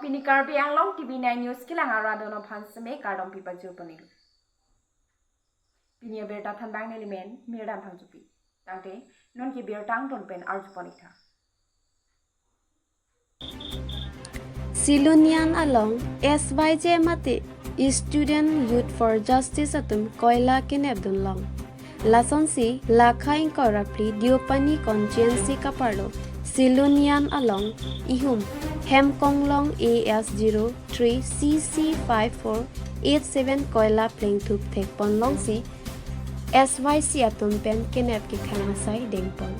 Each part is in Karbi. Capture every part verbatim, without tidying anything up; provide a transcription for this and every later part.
Pini Karbi Anglong T V nine News kelang arat atum aphan seme kardom pipajur ponlo. Pini abirta thanbang neli men Mirdan Phangchopi. Tangte non ke birta angton pen arju pon-ik tha. Silonijan along S Y J mate Student Youth for Justice atum koila kenepdun long. Lasonsi lakha ingkoi ra phli Deopani constituency kaparlo Silonijan along ihum Hemkonglong A S zero three C C five four eight seven koila plengthup thekpon longsi S Y C atum pen kenep kekhang asai dengpon.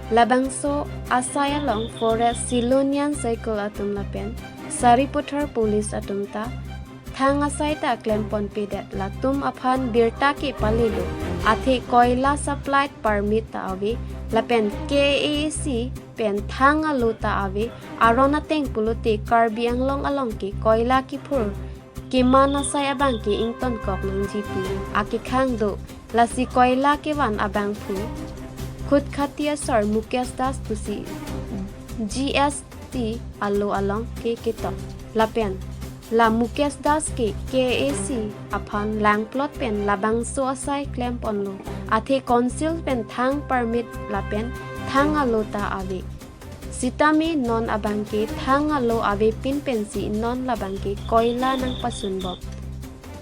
Labangso asai along Forest Silonijan Circle atum lapen Saripathar Police atum ta thang asai ta klempon pedet, latum aphan birta ke palelo, athe koila supply permit ta ave, lapen K A A C pen thang alo ta ave, aron ateng pulote Karbi Anglong along ke koila kiphur keman asai abang ke ingtonkok nangji pu akekhang do. Lasi koila kevan abangphu Khutkhati asor Mukesh Das pusi G S T alo along ke ketok. Lapen la Mukesh Das ke K A A C aphan langplot pen labangso asai klemponlo, athe council pen thang permit lapen thang alo ta ave. Sitame non abang ke thang alo avepin pensi non labang ke koila nangpasunbom.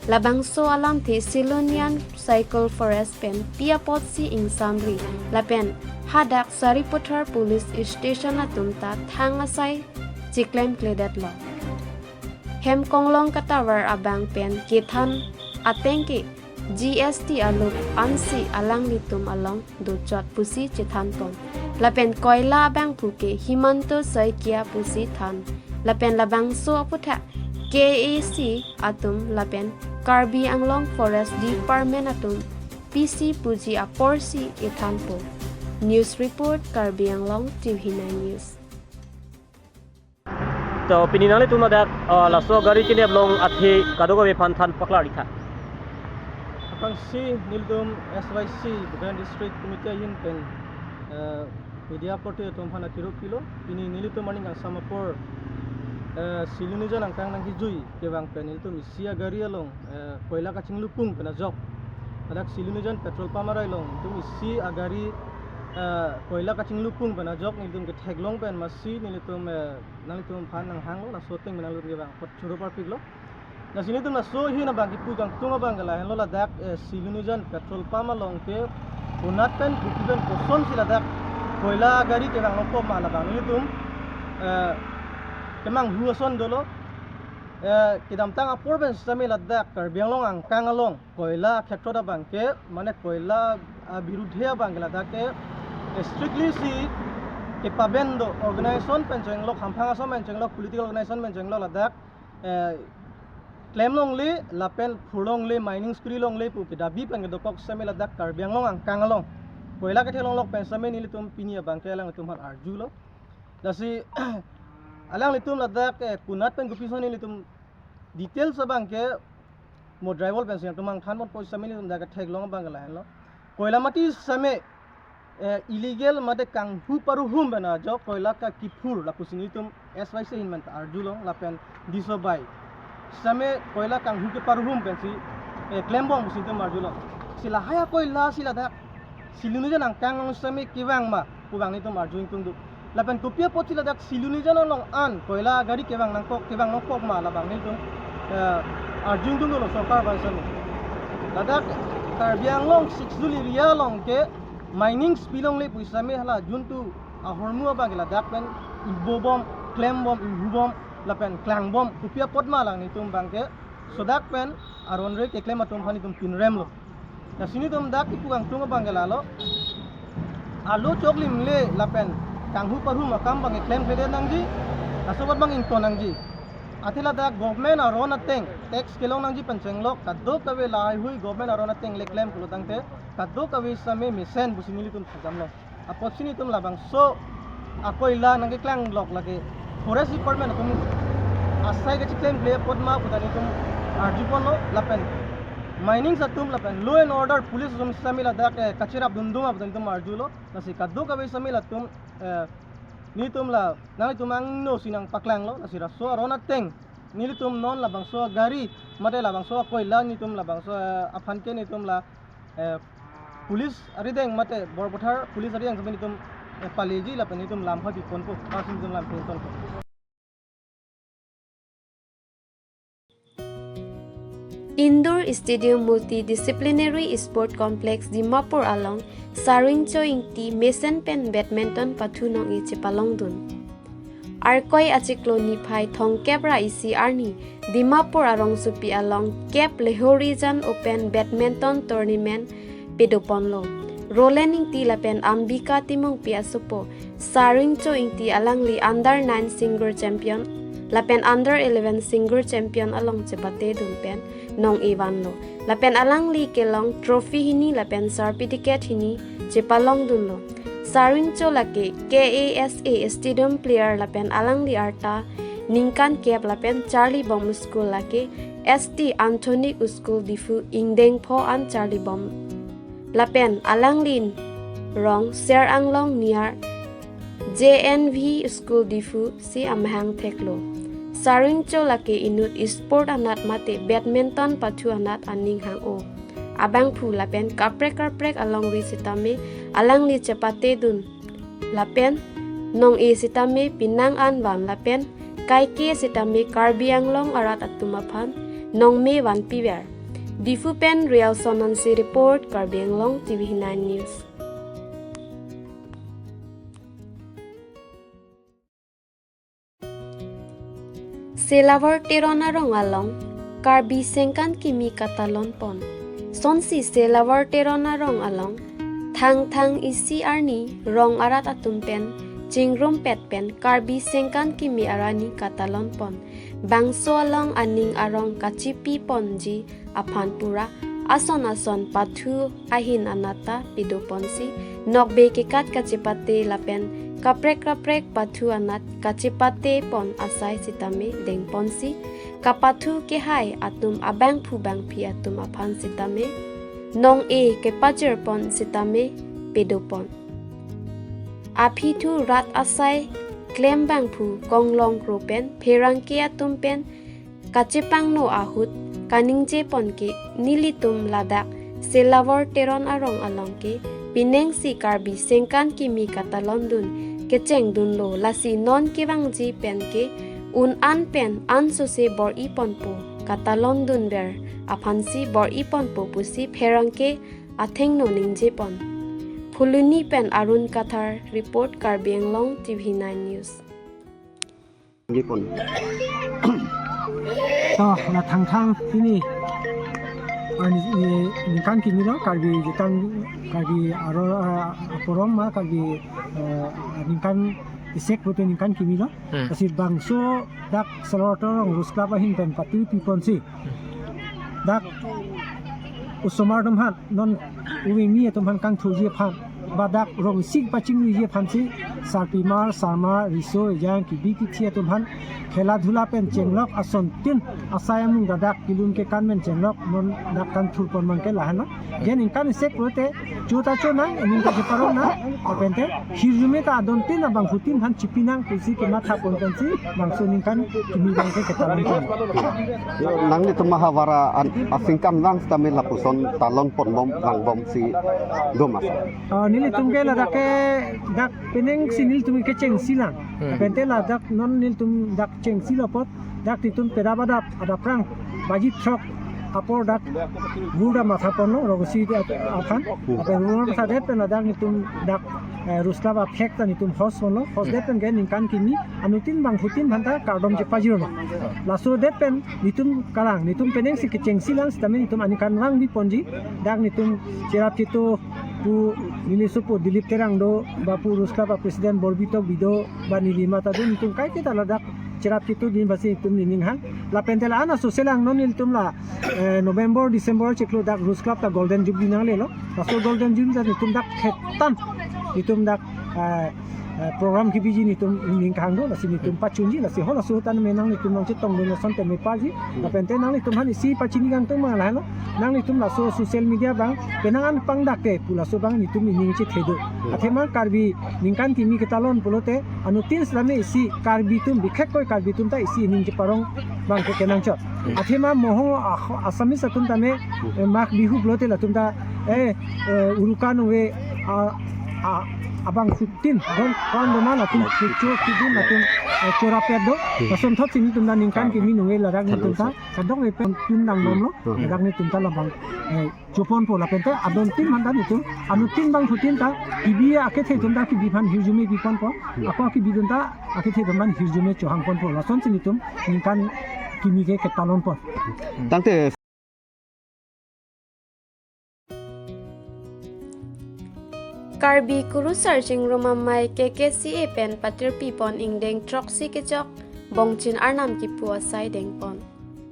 Labangso alamthe Silonijan Circle Forest pen pi apotsi ingsamri lapen hadak Saripathar Police Station atum ta thang asai chiklemkledetlo. Hemkonglong katavar abang pen kethan ateng ke G S T alo ansi alanglitum along dochot pusi chethanpon. Lapen koila abangphu ke Himanta Saikia pusi than. Lapen labangso aputhak K A A C atum lapen Karbi Anglong Forest Department atum pisi puji aporsi ethanpo. News report, Karbi Anglong T V nine News. To pini nanglitum ladak, ah, laso gari kenep along athe kadokave aphan than paklar-ik tha. Aphrangsi nelitum S Y C Bokajan District Committee ahin pen, eh, media korte atum aphan akiro pilo. Pini nelitum aning kangsam apor, eh, Silonijan angkang nangkejui kevang pen nelitum isi agari along, eh, koila kachinglupung pen ajok ladak Silonijan petrol pump arai along nelitum isi agari, eh, koila kachinglupung pen ajok nelitum ketheklong pen masi nelitum, eh, nanglitum aphan nanghanglo, laso ateng pen nanglitum kevang apot choro parpiklo. Lasi nelitum laso ahin abang kipu kangtung abang ke lahenlo, ladak, eh, Silonijan petrol pump along ke konat pen kopi pen kosonsi ladak koila gari kevang nangkok ma labang nelitum, eh, kemanghu ason dolo. Eh, kedamtang apor pen sitame ladak Karbi Anglong angkang along koila khetrot abang ke, mane koila, ah, birudhe abang ke ladak ke, eh, strictly si kepaben do, organization pen chenglok, hamphang ason pen chenglok, political organization pen chenglok ladak, eh, klem longle lapen phur longle, mining kuri longle pu kedabi pen kedokok sitame ladak Karbi Anglong angkang along koila kethek longlok pen sitame nelitum pini abang ke alanglitum aphan arjulo. Lasi alanglitum ladak, eh, konat pen kopi ason nelitum details abang ke mo driver pensi nangtum nangthanponpo, sitame nelitum dak ketheklong abang ke lahenlo. Koila mati sitame, eh, illegal mate kanghu paruhum pen ajok koila kakiphur lapusi nelitum S Y C ahin pen ta arjulong lapen diso bai. Sitame koila kanghu keparuhum pensi, eh, klembom pusi nelitum arjulong. Si lahai akoila si ladak Silonijan angkang along sitame kevang ma pu abang nelitum arju ingtung do. Lapen kopi apotsi ladak Silonijan along an koila gari kevang nangkok, kevang nangkok ma labang nelitum, eh, arju ingtung dolo sorkar abang sitame. Ladak Karbi Anglong Sixth Schedule area along ke mining pi longle pu sitame hala juntu ahormu abang ke ladak pen ibobom, klembom, inghubom lapen klangbom, kopi apot ma lang nelitum abang ke sodak pen aron re keklem atum aphan nelitum pinremlo. Lasi nelitum dak kipu kangtung abang ke lalo, alo choklim le lapen kanghu paruhum akam abang ke klemkledet nangji, laso apot abang ington nangji. Athe ladak government aron ateng tax kelong nangji pen chenglok kadokave lahaihui government aron ateng le klem pulo tangte kadokave sitame mesen pusi nelitum thakdamlo. Apotsi nelitum labangso akoila nangkeklanglok lake Forest Department atum asai kachiklemkle apot ma pu ta nelitum arjuponlo lapen mining atum lapen law and order police atum sitame ladak, eh, kacherapdun do ma pu ta nelitum arjulo. Lasi kadokave sitame latum, eh, Netum la, nanglitum angno si nangpaklanglo, lasi laso aron ateng nelitum non labangso gari, mate labangso koila netum labangso, eh, aphan ke netum la, eh, police arideng mate Borpathar police arideng sampe netum, eh, paleji lapen netum lam hoi piponpo, pasin netum lam piponpo. Indoor Stadium Multidisciplinary Sport Complex Dimapur along Saringcho Ingti mesen pen badminton pathu nong-e chepalongdun. Arkoi achiklo niphai thomkep ra isi arni Dimapur arongsopi along kep Lehorijan Open Badminton Tournament pedoponlo. Roland Ingti lapen Ambika Timungpi asopo Saringcho Ingti alangli under nine single champion lapen under eleven single champion along chepatedun pen nong-e vanlo. Lapen alangli kelong trophy hini lapen certificate hini chepalongdunlo. Saringcho lake K A S A stadium player lapen alangli arta ningkan kep lapen charlibom school lake S T Anthonic School Diphu ingdeng pho an charlibom. Lapen alangli rong Ser Anglong near J N V School Diphu si amahang theklo. Saringcho lake inut sport anat mate badminton pathu anat aning hang-o abangphu lapen kaprek kaprek alongri sitame alangli chepatedun lapen nong-e sitame pinang an van lapen kaike sitame Karbi Anglong arat atum aphan nongme vanpiver. Diphu pen Rialson Hanse report, Karbi Anglong T V nine News. Selawar Teron arong along Karbi sengkan kimi katalon pon. Sonsi Selawar Teron arong along Thangthang isi arni rong arat atum pen chingrumpet pen Karbi sengkan kimi arani katalon pon. Bangso along aning arong kachipi ponji aphan pura ason ason pathu ahin anat ta pedoponsi nokbe kekat kachepate lapen kaprek kaprek pathu anat kachepate pon asai sitame dengponsi kapathu kehai atum abangphu bangphi atum aphan sitame nong-e kepajirpon sitame pedopon. Aphi thu rat asai klem bangphu konglong kro pen pherangke atum pen kachepangno ahut kaningjepon ke nelitum ladak Selawar Teron arong along ke pinengsi Karbi sengkan kimi katalondun kechengdunlo, lasi non kevangji pen ke un an pen ansose bor-i ponpo, katalondunver aphansi bor-i ponpo pusi pherangke athengno ningjepon. Phuloni pen Arun Kathar report, Karbi Anglong T V nine News. Gipon. To, la Thangthang pini, ah, ni, ni, ningkan kimi lo, Karbi Jetang, Karbi Aro, ah, Aporong ma, Karbi, eh, ningkan isek pulote ningkan kimi lo. Hmm. Lasi bangso dak Selawar Teron Rose Club ahin pen pathu piponsi. Dak osomar atum aphan, non ove kimi atum aphan kangthurji aphan, ba dak rong isi pachingruiji aphansi sarpimar, sarmar, riso, ejang, kebi kethe atum aphan khela dhula pen chenglok asontin asai amung dak dak kelun kekan pen chenglok non dak kangthurpon abang ke lahenlo. Je ningkan isek pulote cho ta chonang, ningkan cheparong nang, lapen te hirjume ta adontin abangphutin aphan chipi nang pusi kemathapon pensi bangso ningkan kimi abang ke ketalon pon. Yo, nanglitum mahavara an asingkan vang sitame lapuson talon ponbom vangbomsi do ma? Ah, nelitum ke ladak ke dak penengsi nelitum kechengsi lang. Hmm. Lapen te ladak non nelitum dak chengsi lo apot dak netum pedap adap, adap rang baji throk apor dak gurda mathaponlo rong isi aphan. Hmm. Lapen rong sadet pen ladak netum dak, eh, Rose Club a-flag ta netum host ponlo. Host det pen ke ningkan kimi anuttin abangphutin aphanta kardom chepajirlo. Laso det pen netum kalang, netum penengsi kechengsi lang sitame netum aningkan vangbiponji. Dak netum cherap cheto pu neli sopo Dilip Terang do, ba pu Rose Club a-president Borbi Tokbi do, ba neli mata do, netum kaiketa ladak cherap cheto dun basi netum nening hang. Lapen te la-an asose lang non nelitum la, eh, November, December chiklo dak Rose Club ta Golden Jubilee nanglelo. Laso Golden Jubilee ta netum dak thetan, netum dak, eh, eh, program kebiji netum ning kehang do, lasi netum pachunji, lasi halaso ahut tame nanglitum nangchetongdun ason tame paji. Lapen te nanglitum aphan isi pachini kangtung ma lahelo. Nanglitum laso social media abang penang an pangdak te pu laso abang netum ining chethe do. Athema Karbi ningkan kimi ketalon pulote anuttin sitame isi Karbi atum, bikhekkoi Karbi atum ta isi ining cheparong abang ke kenangchot. Athema moho ah, Assamese atum tame, eh, Magh Bihu pulote latum ta, eh, eh, Uruka nove, ah, ah, abangphutin don kon doma latum kecho kedun latum, eh, chorapet do. Lasonthotsi netum ta ningkan kimi nunge ladak netum ta kadokave pen tun dang bomlo. Ladak netum ta labang, eh, choponpo lapen te adontin aphan ta netum anuttin abangphutin ta kebi akethe atum ta kebi aphan hirjume piponpo. Ako kebi atum ta akethe atum aphan hirjume chohangponpo. Lasonsi netum ningkan kimi ke ketalonpo. Tangte Karbi Kurusar Chingrum Amei K K C A pen patirpipon ingdeng throksi kechok Bongchim Arnam kipu asai dengpon.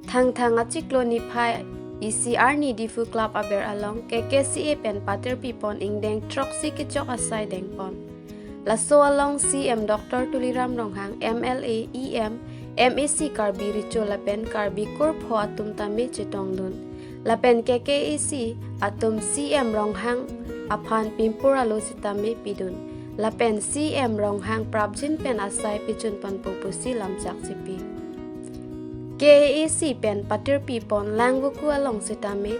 Thangthang achiklo niphai isi arni Diphu Club aber along K K C A pen patirpipon ingdeng throksi kechok asai dengpon. Laso along C M Doctor Tuliram Ronghang, M L A, E M, M A C Karbi Recho lapen Karbi Kurpho atum tame chetongdun. Lapen K K A C atum C M Ronghang aphan pinpur alo sitame pidun. Lapen C M Ronghang prapjin pen asai pechunponpo pusi lamchak chipi. K A A C pen patirpipon Langvoku along sitame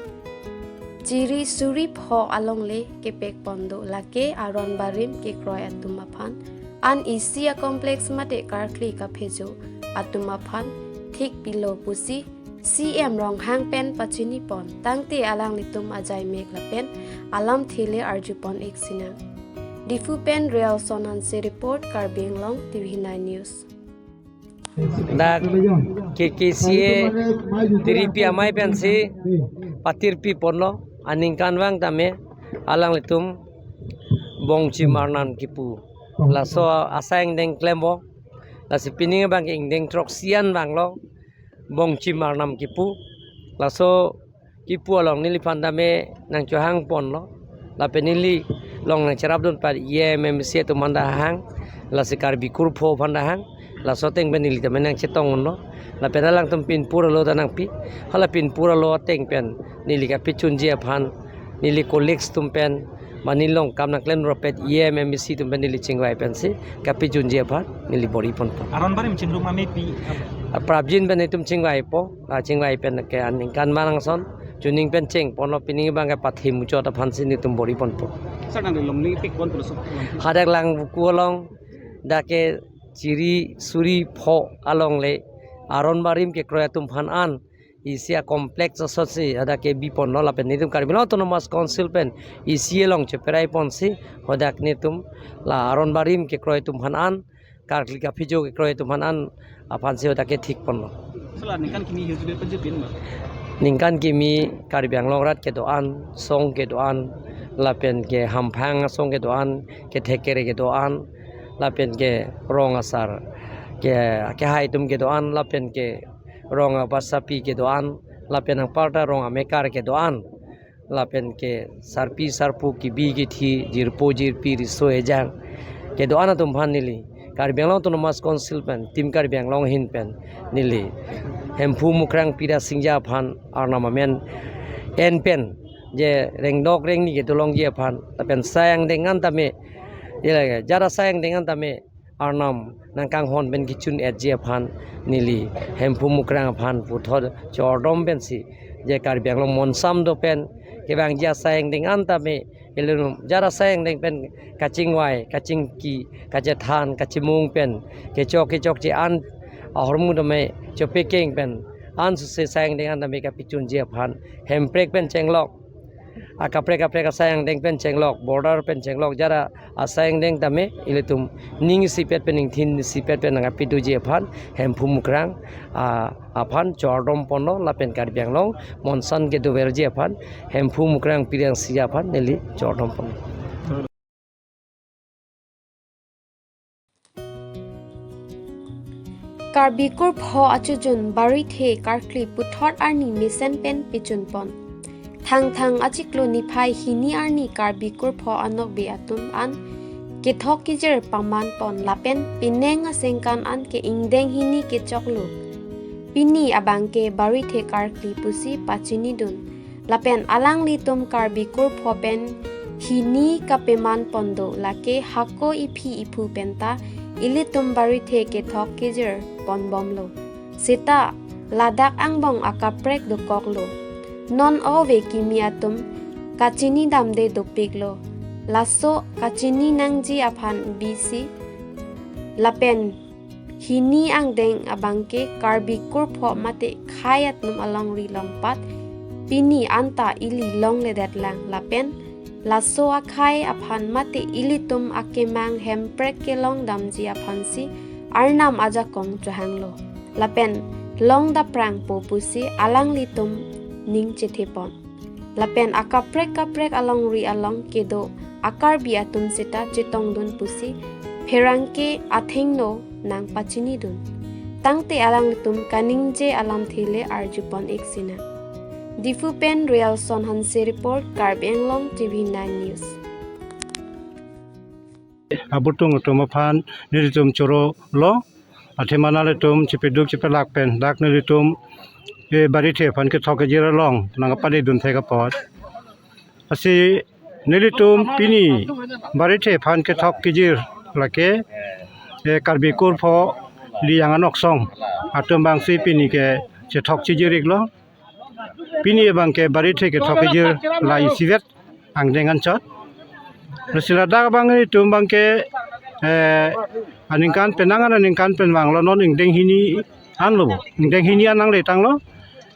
chiri suri pho alongle kepekpon do, lake aron barim kekroi atum aphan an isi a complex mate karkli kaphejo atum aphan thik pilo pusi C M Ronghang pen pachinipon, tangte alanglitum ajaimek lapen alamthe le arjupon ik sinang. Diphu pen Real Sonanse report, Karbi Anglong T V nine News. Dak K K C A tiripi amei pensi patirpiponlo, aningkanvang tame alanglitum Bongchim Arnam kipu. Laso asai ingdeng klempo. Lasi pining abang ke ingdeng throksi an vanglo Bongchim Arnam kipu. Laso kipu along neliphan tame nangchohangponlo. Lapen neli along nangcherapdun pat E M, M A C atum aphan ta hang. Lasi Karbi Kurpho aphan ta hang. Laso ateng pen neli tame nangchetongdunlo. Lapen alangtum pinpur alo ta nangpi. Hala pinpur alo ateng pen neli kapechunji aphan, neli colleagues atum pen, mane nelilong kam nangklemrapet E M, M A C atum pen neli chingvai pensi kapechunji aphan neli bor-iponpo. Aron barim chingrum amei pi. Aprapjin pen netum chingvaipo, la chingvai pen ke aningkan manang ason chuning pen chengponlo, pining abang ke pathe muchot aphansi netum bor-iponpo. Sir, nangli longle pekpon pulo so. Hadak Langvoku along dak ke chiri suri pho alongle aron barim kekroi atum aphan an isi a complex asotsi hadak ke biponlo, lapen netum Karbi Anglong Autonomous Council pen isi along cheperaiponsi hadak netum la aron barim kekroi atum aphan an, karkli kaphejo kekroi atum aphan an aphansi hadak ke thikponlo. Sir, la ningkan kimi hirjume pajutpin ma? Ningkan kimi Karbi Anglong arat kedo-an, song kedo-an, lapen ke hamphang asong kedo-an, kethek kere kedo-an, lapen ke rong asar ke, kehai atum kedo-an, lapen ke rong abasapi kedo-an, lapen anparta rong amekar kedo-an, lapen ke sarpi sarpo, kebi kethi, jirpo jirpi, riso ejang kedo-an atum aphan neli Karbi Anglong Autonomous Council pen, Team Karbi Anglong ahin pen neli Hemphu Mukrang Pira Singja aphan Arnam amen en pen je rengdok rengni kedolongji aphan, lapen asai angdeng an tame, je lake jara asai angdeng an tame Arnam nangkanghon pen kechun-etji aphan neli Hemphu Mukrang aphan puthot chordom pensi je Karbi Anglong monsam do pen kevangji asai angdeng an tame, ilitum jara asai angdeng pen kachingvai, kachingki, kachethan, kachimung pen kechok kechokche an ahormu tame chopekeng pen ansose asai angdeng an tame kapechunji aphan, hemprek pen chenglok, akaprek kaprek asai angdeng pen chenglok, border pen chenglok, jara asai angdeng tame ilitum ning isipet pen, ingthin isipet pen nangkapedoji aphan Hemphu Mukrang, ah, aphan chordomponlo, lapen Karbi Anglong monsam kedoverji aphan Hemphu Mukrang Pira Singja aphan neli chordomponlo. Karbi Kurpho achujun Barithe karkli puthot arni mesen pen pechunpon. Thangthang achiklo niphai hini arni Karbi Kurpho anokbe atum an kethok kejir paman pon lapen penang asengkan an ke ingdeng hini kechoklo. Pini abangke Barithe karkli pusi pachinidun. Lapen alanglitum Karbi kurpho pen hini kapeman pon do, lake hako iphi iphu penta ilitum Barithe kethok kejir ponbomlo. Seta ladak angbong akaprek dokoklo. Non ove kimi atum kachinidamde dopiklo. Laso kachini nangji aphan bisi lapen hini angdeng abangke Karbi kurpho mate khei atum alongri longpat pini anta ili longledetlang lapen laso akhei aphan mate ilitum akemang hemprek kelongdamji aphansi Arnam ajakong chohanglo. Lapen longdaprangpo pusi alanglitum ning chethepon. Lapen akaprek kaprek alongri along kedo a-Karbi atum seta chetongdun pusi pherangke athengno nangpachinidun. Tangte alanglitum kaningje alamthe le arjupon ik sinang. Diphu pen Realson Hanse report, Karbi Anglong T V nine News. Abutung atum aphan nelitum choro lo. Athema nanglitum chepeduk chepelak pen dak nelitum, eh, Barithe aphan kethok kejir along nangpanidun thek apot. Lasi nelitum pini Barithe aphan kethok kejir lake, eh, Karbi kurpho Liyang Anoksong atum abangsi pini ke chethok chejir iklo. Pini abangke Barithe kethok kejir la isivet angdeng anchot. Lasi ladak abang itum abangke, eh, aningkan penang an aningkan pen vanglo, non ingdeng hini anlo. Ingdeng hini an nangletanglo.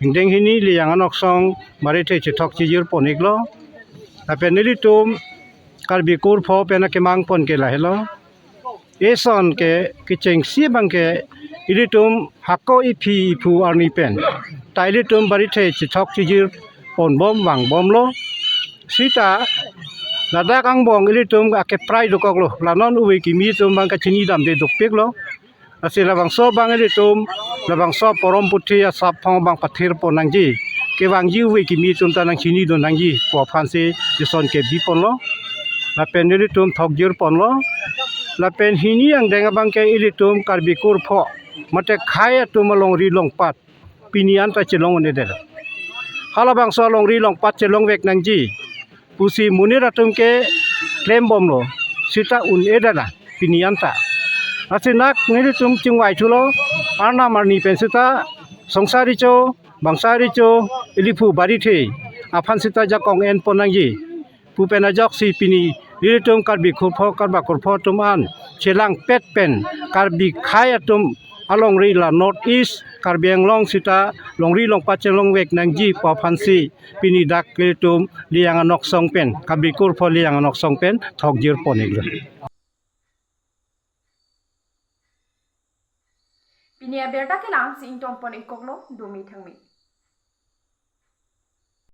Ingdeng hini Liyang Anoksong Barithe chethok chejir pon iklo. Lapen nelitum Karbi kurpho pen akemang pon ke lahelo. Eson ke kechengsi abangke ilitum hako iphi iphu arni pen ta ilitum Barithe chethok chejir ponbom vangbomlo. Seta ladak angbong ilitum akeprai dokoklo. La non ove kimi atum abang kachinidamde dopiklo. Lasi labangso abang ilitum, labangso porom puthi asap phong abang pathir pon nangji. Kevangji ove kimi atum ta nangchinidun nangji pu aphansi eson kebi ponlo. Lapen nelitum thokjir ponlo. Lapen hini angdeng abangke ilitum Karbi kurpho mate khei atum alongri longpat pini anta chelong un-edet. Halabangso alongri longpat chelongvek nangji pusi monit atum ke klembomlo, seta un-edet la pini anta. Lasi nak nelitum chingvai thulo, Arnam arni pen seta Songsa Recho, Bangsa Recho, iliphu Barithe aphan seta jakong en pon nangji pu pen ajoksi pini nelitum Karbi kurpho, Karbi kurpho atum an chelangpet pen Karbi khei atum alongri la North East Karbi Anglong seta longri longpat chelongvek nangji pu aphansi pini dak ilitum Liyang Anoksong pen, Karbi kurpho Liyang Anoksong pen thokjir pon iklo. Pini abirta ke la-ansi ingtonpon ikkoklo, dumi thangmi.